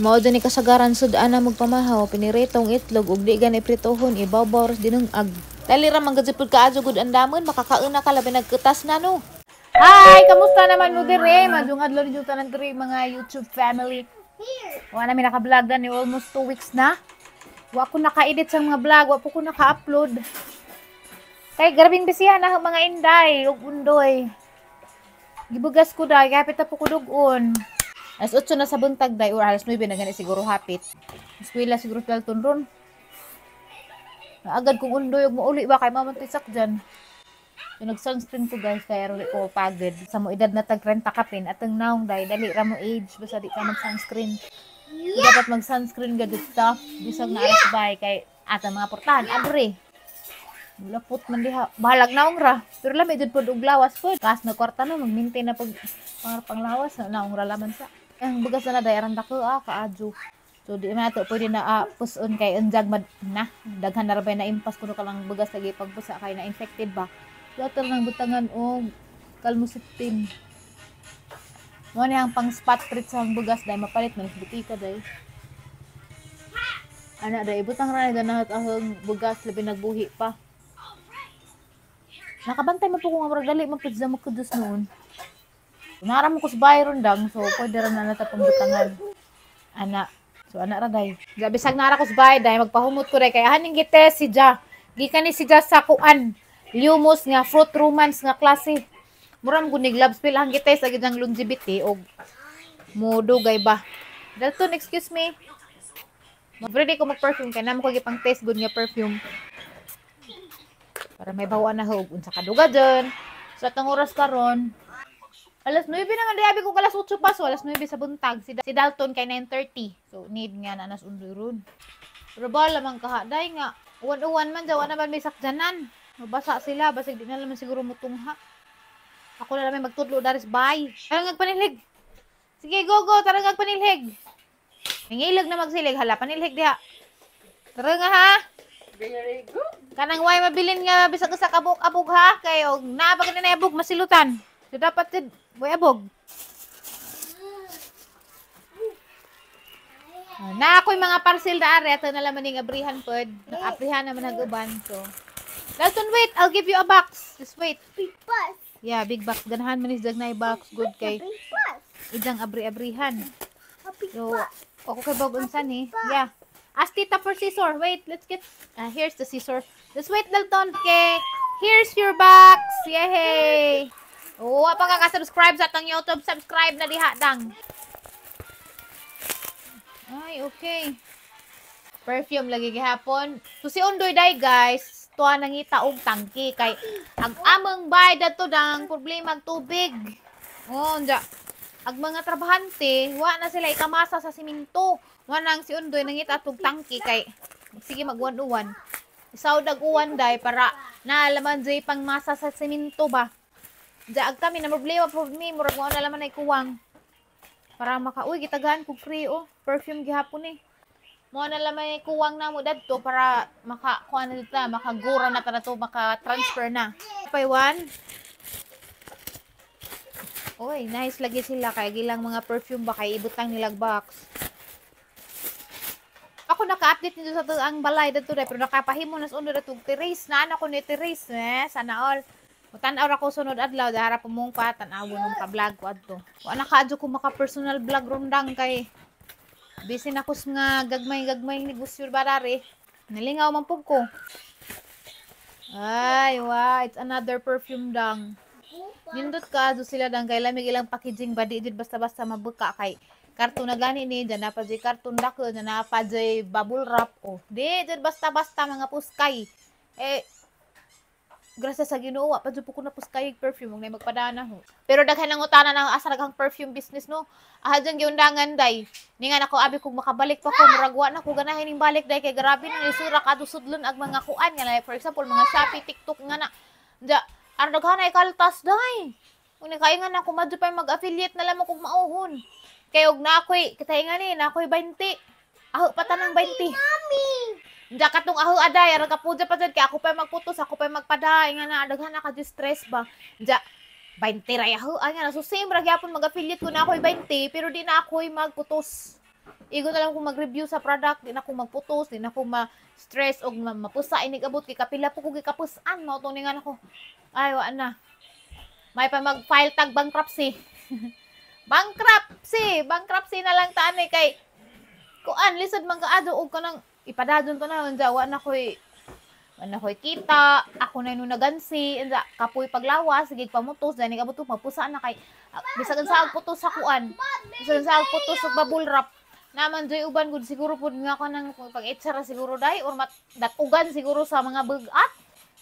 Mao ni kasagaran sud-ana magpamahaw, piniritong itlog ug di gani pritohon, ibawbaw ras dinungag. Dali ra man gud pud kaadyo gud andamon, makakauna ka labi nagkutas na no. Hi, kamusta naman mo dire? Madung adlaw ninyo tanan diri mga YouTube family. Wa na mi naka-vlog ni almost 2 weeks na. Wa ko naka-edit sa mga vlog, wa po ko naka-upload. Kay grabing bisihan na ang mga inday ug undoy. Gibugas ko day, hapit na po ko dugon. Alas 8 na sa buntag day or alas 9 na gani siguro hapit. Eskwela siguro Dalton ron. Naagad kong undoy ug mauli ba kay mama to'y sakjan. So, nag-sunscreen ko guys kaya ron ko pagod. Sa mo edad na tag 30 kapin atong naong day dali ra mo age basta di ka mag-sunscreen. So, dapat mag-sunscreen gud ta bisag na aras bay kay atang mga portahan adre. Lapot man diha. Bahalag naong ra. Pero lami jud pod og lawas pod. Kas na kwarta no mag-maintain na pag panglawas na naong ra laman sa. Ang bugas na day aran dako kaadyo. So di man ato pwede na puson kay unjag mad na daghan na ra bay na impas kuno ka lang bugas lagi pagpusa kay na infected ba. So ato nang butangan og kalmusiptin. Mo ni ang pang spot treat sa ang bugas day mapalit man sa butika day. Ana day ibutang ra na ganahat ang bugas labi nagbuhi pa. Nakabantay man po ko nga murag dali man pud sa magkudus noon. Nara mo ko sa Byron dang, so pwede ra na nata pangbutangan. Ana. So ana ra day. Ja bisag nara ko sa bay day magpahumot ko day kay haning gitest si Ja. Gikan ni si Ja sa kuan. Lumos nga fruit romance nga klase. Mura man gud ni gloves pil ang gitest agi ang longevity og modugay ba. Dalton, excuse me. Ready ko mag-perfume kay namo ko gipang test good nga perfume. Para may bawaan na hug unsa kaduga dyan. Sa atong oras karon alas 9 naman di abi ko alas 8 pa so alas 9 sa buntag si Dalton kay 9:30. So need nga na nas undoy ron. Pero bala man kaha day nga uwan-uwan man jawa naman may sakjanan. Mabasa sila basig di na naman siguro mutungha. Ako na lang may magtudlo daris bay. Tara ngagpanilhig. Sige go go tara ngagpanilhig. Nangilog na magsilig hala panilhig diha. Tara nga ha. Very good. Kanang way mabilin nga bisag usa ka abog ha kay og naa ba gani na abog masilutan. So dapat jud way abog. Na ako'y mga parcel na are ato na laman ning abrihan pod. Abrihan naman ang uban so. Dalton, wait, I'll give you a box. Just wait. Big box. Yeah, big box. Ganahan man is dagnay box good kay Big box. idang abri-abrihan. A big So, box. ako kay bog unsan eh. Yeah. Ask tita for scissor. Wait, let's get here's the scissor. Just wait, Dalton. Okay. Here's your box. Yay! Oh, pa ka ka-subscribe sa atong YouTube, subscribe na diha dang. Ay, okay. Perfume lagi gihapon. So si Undoy day guys, tuwa nangita og tangki kay ang among bay dadto dang problema ang tubig. Oh, unja. Ag mga trabahante, wa na sila ikamasa sa simento. Wa nang si Undoy nangita og tangki kay sige magwan-uwan. Isaw dag uwan day para naalaman jay pangmasa sa simento ba. Diya ag kami na problema po mi murag mo na laman ay kuwang. Para maka uy gitagaan kog free oh perfume gihapon eh. Mo na laman ay kuwang namo dadto para maka kuan na dito makagura na ta to maka transfer na. Paywan. Oy, nice lagi sila kay gilang mga perfume ba kay ibutang nilag box. Ako naka-update nito sa ang balay dadto pero nakapahimo nas uno datong terrace na ana ko ni terrace eh sana all. Tan-aw ra ko sunod adlaw dahara pumong pa tan-awon nung pa-vlog ko adto. Wa na kaadyo ko maka personal vlog rundang kay busy na ko sa nga gagmay-gagmay negosyo ba dari. Nalingaw man pud ko. Ay, wow, it's another perfume dang. Nindot ka adyo sila dang kay lamig ilang packaging ba di jud basta-basta mabuka kay karton na gani ni dyan na pa jud karton dako dyan na pa jud bubble wrap oh. Di jud basta-basta mga puskay. Eh grasya sa Ginoo, wa pa jud po ko na puskay perfume ug nay magpadana ho. Pero daghan nang utana nang asa daghang perfume business no. Aha dyan giundangan day. Ni nga nako abi kung makabalik pa ko murag wa na ko ganahin ning balik day kay grabe nang isura kadto sudlon ag mga kuan nga like, for example mga Shopee, TikTok nga na. Dya ar daghan ay kaltas day. Ug ni kaingan ako madyo pa mag-affiliate na lamang kog mauhon. Kay og na ako'y katayngan ni na ako'y 20. Aho pa tanang 20. Mommy. Diya katong aho aday, aron kapuja pa dyan, kay ako pa magputos, ako pa magpaday, nga na, daghan na ka-distress ba. Diya, 20 ray aho, ay nga na, so same ra gyapon mag-affiliate ko na ako'y 20, pero di na ako'y magputos. Igo na lang kung mag-review sa product, di na ko magputos, di na ko ma-stress og mapusa inig abot kay kapila po ko gikapusan mao to ni nga nako. Ay, wa na. May pa mag-file tag bankruptcy. Bankruptcy, bankruptcy na lang taan eh kay kuan lisod man kaado og kanang ipadadon to na unja wa na koy kita, ako na yung nagansi, unja kapoy paglawas, sige pamutos, dani abot ko mapusa na kay bisag unsa ag putos sa kuan. Bisag unsa ag putos sa bubble wrap. Naman joy uban gud siguro pud nga ko nang pag-itsara siguro dai or datugan siguro sa mga bugat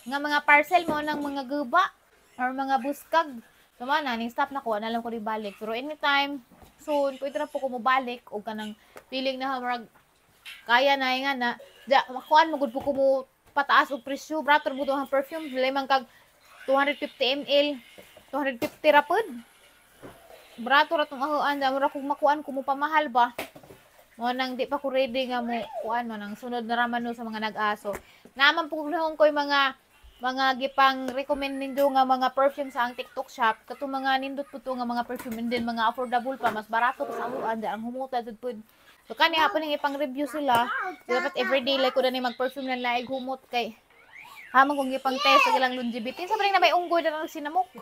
nga mga parcel mo ng mga guba or mga buskag. So man na ning stop na ko, na lang ko di balik. Pero anytime soon, pwede na po ko mobalik og kanang feeling na murag kaya na nga na ja makuan mo gud po ko mo pataas og presyo. Brato mo ang perfume limang kag 250 ml, 250 ra pod. Brato ra tong ahuan, da mura kog makuan ko mo pamahal ba. Mo nang di pa ko ready nga mo kuan mo nang sunod na raman no sa mga nag-aso. Naman po ko mga gipang recommend nindo nga mga perfume sa ang TikTok shop, katong mga nindot po to nga mga perfume and then mga affordable pa, mas barato pa sa ahuan da ang humuta jud pud. So kani hapon ning ipang review sila. So, dapat everyday like ko na ni mag-perfume na laig humot kay hamon kong gipang test sa ilang longevity. Sa na may unggoy na lang sinamok.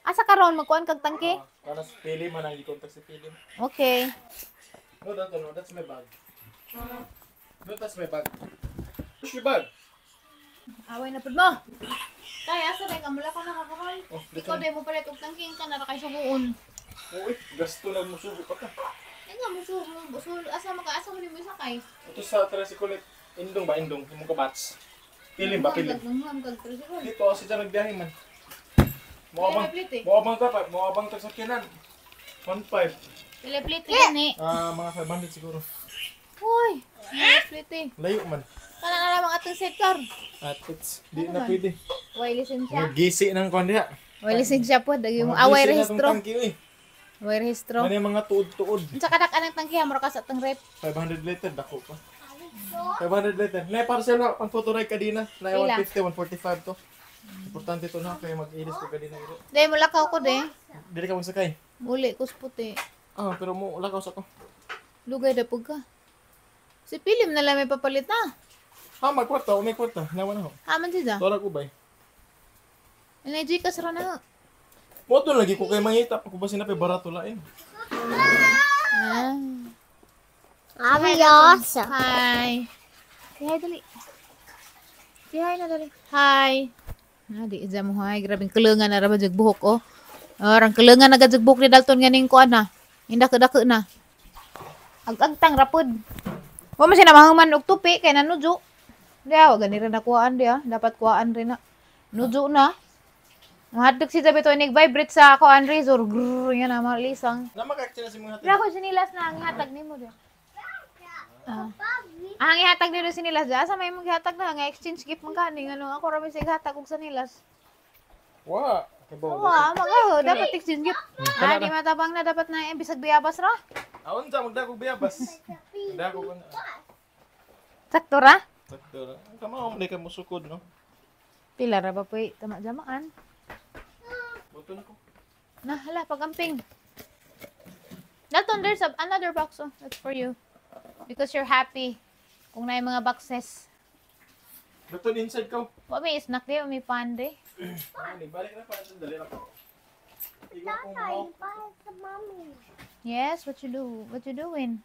Asa karon magkuan kag tangke? Para sa Pili man ang i-contact si Pili. Okay. No, that no, that's my bag. No, that's my bag. Where's your bag? Away na pud mo. Kay asa day ka mula ka nakakaroon? Oh, dito. Ikaw day mo palit og tangking ka na ra kay suguon. Uy, gasto lang mo sugo pa ka. Nga mo su asa maka asa mo nimo sakay? Ito sa tricycle, indong ba indong imong kabats. Pilim ba pilim? Nagmangham kag tricycle. Dito ako siya nagbiyahe man. Mo abang, Pila plate eh? mo abang ta pa, mo abang ta sa kinan. 1.5. Pila plate gani. Ah, mga 500 siguro. Uy, pila plate eh. Layo man. Kana na lamang atong sidecar. At it's di Ano na man? pwede. Way lisensya. Mga gisi ng kwan diha. Way lisensya po dagi mo Mga away gisi na tong rehistro. tangki, uy. Way rehistro. Ano yung mga tuod-tuod? Unsa kadak anang tangki ha mura ka sa atong rep. 500 liter dako pa. 500 liter. Na parcel na pang photo ride kadina. Na Pila? 150, 145 to. Importante to na kay mag-ilis ko kadina. Day mo lakaw ko de. Dili ka magsakay. Muli ko sa puti. Ah, pero mo lakaw sa ko. Lugay da pug ka. Si Pilim na lang may papalit na. Ha, magkwarta, o may kwarta. Nawa na ho. Haman siya. Tora ko bay. Anay Gcash ra na. Mo to lagi ko kay mangita pa ko ba sinapi barato lain. Ah. Abi awesome. Hi. Say hi, dali. Say hi na, dali. Hi. Ah, di isa mo hi. Grabing kalungan na ra ba jud buhok oh. Orang kalungan na gajud buhok ni Dalton ganing kuan na. Inda dako na. Ag-agtang rapod. Wa man siya namahuman og tupi kay nanujo. Di ah, wa gani ra nakuhaan di ah. Dapat kuhaan rin na. Nujo na. Mahadlok si Tabi to vibrate sa kuan razor. Grrr, yan na malisang. Na maka-action na si mga Pero ako sinilas na ang ihatag nimo di. Ah. Ah, ang ihatag nimo sinilas di. Asa may mong gihatag na nga exchange gift man kani ngano ako ra may sa ihatag og sanilas. Wa. Kabaw. Wa, magaho dapat exchange gift. Ah, di matabang na dapat na bisag biyabas ra. Aon sa magdakog biyabas. Magdakog ko na. Sakto ra? Sakto ra. Kama mo di ka musukod no. Pila ra ba poy tama jamaan? Buto na ko. Na hala pagamping. Dalton, there's another box. Oh, that's for you. Because you're happy. Kung na mga boxes. Buto inside ko. Wa may snack di, wa may pande. Ah, balik na pa dali lang. Ikaw kung mo. Yes, what you do? What you doing?